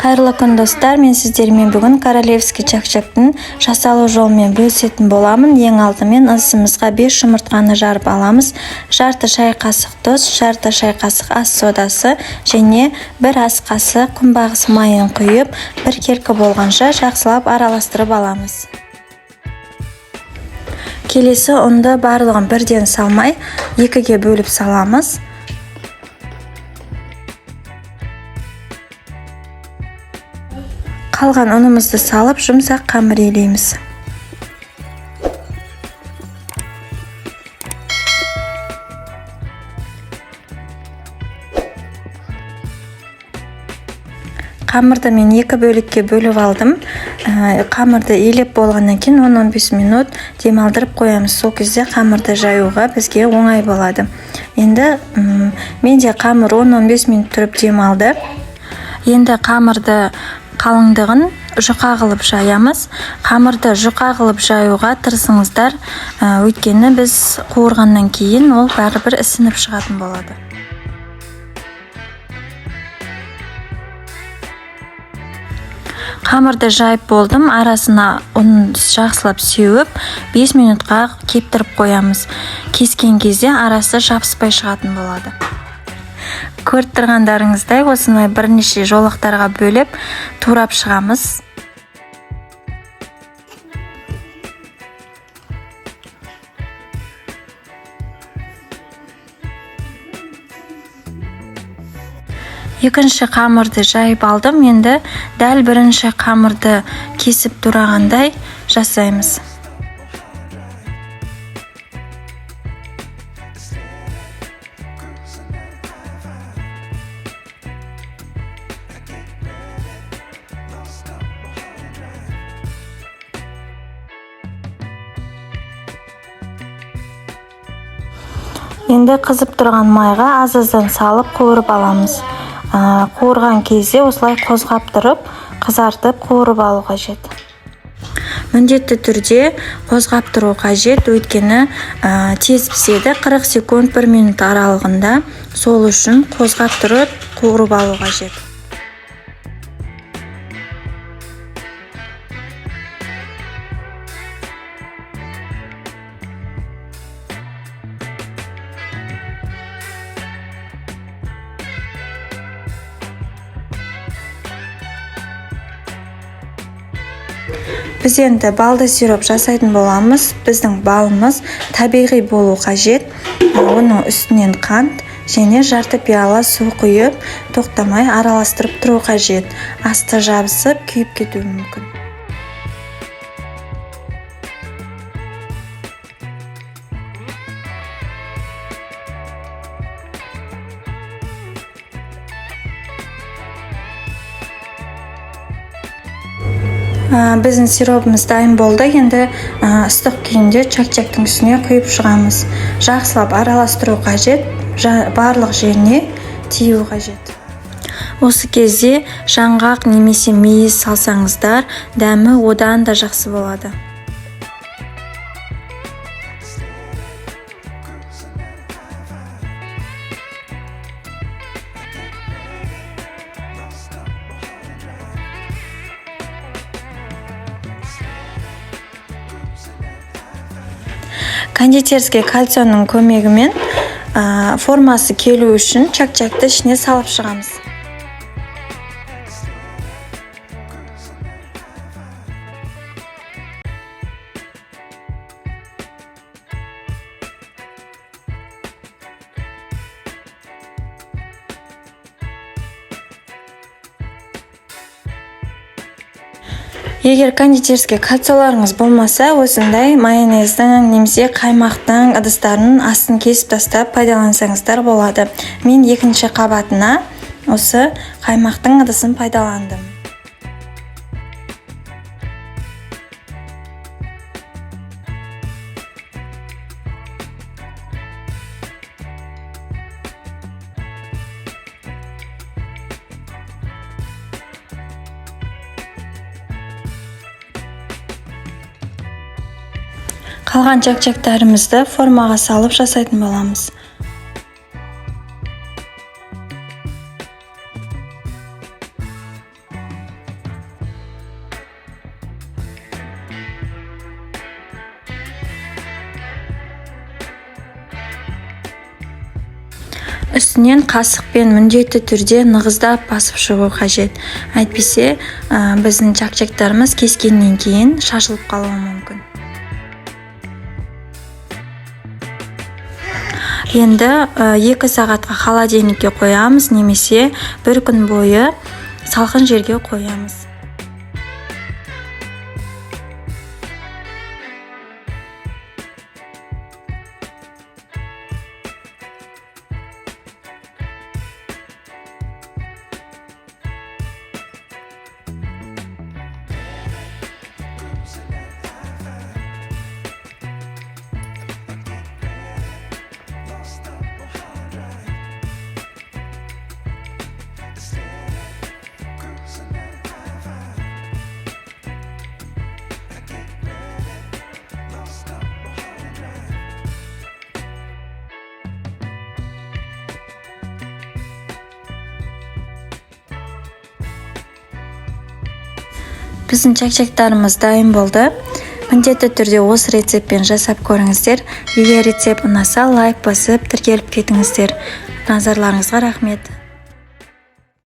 Қайырлы күн, достар! Мен сіздермен бүгін королевский чак-чактың жасалу жолымен бөлісетін боламын. Ең алдымен ыдысымызға 5 жұмыртқаны жарып аламыз. Жарты шай қасық тұз, жарты шай қасық ас содасы және 1 ас қасық күнбағыс майын құйып, біркелкі болғанша жақсылап араластырып аламыз. Келесі ұнды барлығын бірден салмай, екіге бөліп саламыз. Қалған ұнымызды салып, жұмсақ қамыр илейміз. Қамырды мен екі бөлікке бөліп алдым. Қамырды илеп болғаннан кейін 10-15 минут демалдырып қоямыз. Сол кезде қамырды жаюға бізге оңай болады. Енді менде қамыр 10-15 минут тұрып демалды. Енді қамырды қалыңдығын жұқа қылып жаямыз. Қамырды жұқа қылып жаюға тырысыңыздар, өйткені біз қуырғаннан кейін ол бәрібір ісініп шығатын болады. Қамырды жайып болдым, арасына ұн жақсылап сеуіп, 5 минутқа кептіріп қоямыз. Кескен кезде арасы жабыспай шығатын болады. Көріп тұрғандарыңыздай, осындай бірнеше жолақтарға бөліп турап шығамыз. Екінші қамырды жайып алдым. Енді дәл бірінші қамырды кесіп турағандай жасаймыз. Енді қызып тұрған майға аз-аздан салып қуырып аламыз. Қуырған кезде осылай қозғап тұрып, қызартып қуырып алу қажет. Міндетті түрде қозғап тұру қажет, өйткені тез піседі, 40 секунд 1 минут аралығында. Сол үшін қозғап тұрып қуырып алу қажет. Біз енді балды сироп жасайтын боламыз. Біздің балымыз табиғи болу қажет. Оның үстінен қант және жарты пиала су құйып, тоқтамай араластырып тұру қажет. Асты жабысып, күйіп кетуі мүмкін. Біздің сиропымыз дайын болды. Енді ыстық күйінде чак-чактың үстіне құйып шығамыз. Жақсылап араластыру қажет, барлық жеріне тию қажет. Осы кезде жаңғақ немесе мейіз салсаңыздар, дәмі одан да жақсы болады. Кондитерский кольцоның көмегімен формасы келу үшін чак-чакты ішіне салып шығамыз. Егер кондитерский кольцоларыңыз болмаса, осындай майонездің немесе қаймақтың ыдыстарының астын кесіп тастап пайдалансаңыздар болады. Мен екінші қабатына осы қаймақтың ыдысын пайдаландым. Қалған чак-чактарымызды формаға салып жасайтын боламыз. Үстінен қасықпен міндетті түрде нығыздап басып шығу қажет, әйтпесе біздің чак-чактарымыз кескеннен кейін шашылып қалуы мүмкін. Енді 2 сағатқа холодильникке қоямыз немесе бір күн бойы салқын жерге қоямыз. Біздің чак-чактарымыз дайын болды. Міндетті түрде осы рецептпен жасап көріңіздер. Егер рецепт ұнаса, лайк басып, тіркеліп кетіңіздер. Назарларыңызға рахмет.